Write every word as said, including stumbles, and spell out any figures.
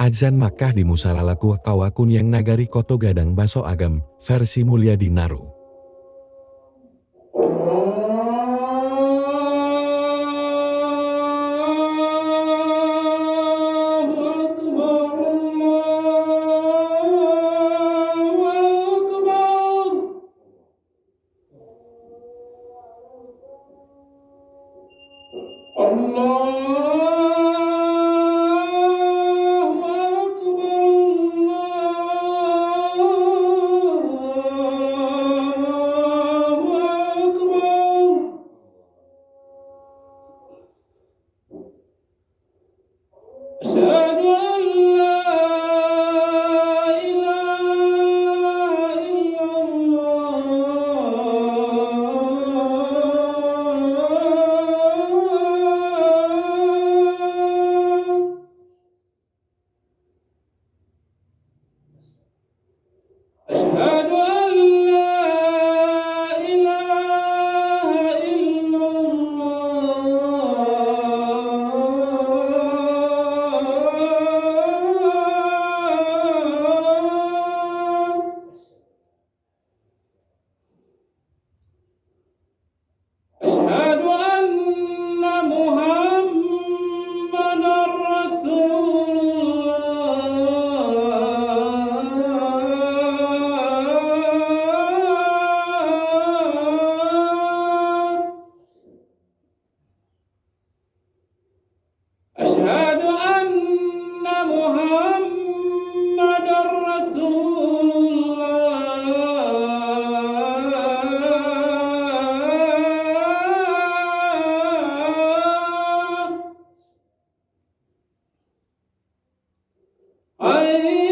Azan Makkah di Musala Laku Kawa Kuniang Nagari Koto Gadang Baso Agam, versi Mulia Dinaru. Allahu Akbar, Allahu Akbar. Allahu Akbar, Allahu Akbar. Asyhadu an la ilaha illallah. Asyhadu an la ilaha illallah. Asyhadu anna Muhammadar Rasulullah. Asyhadu anna Muhammadar Rasulullah. Hayya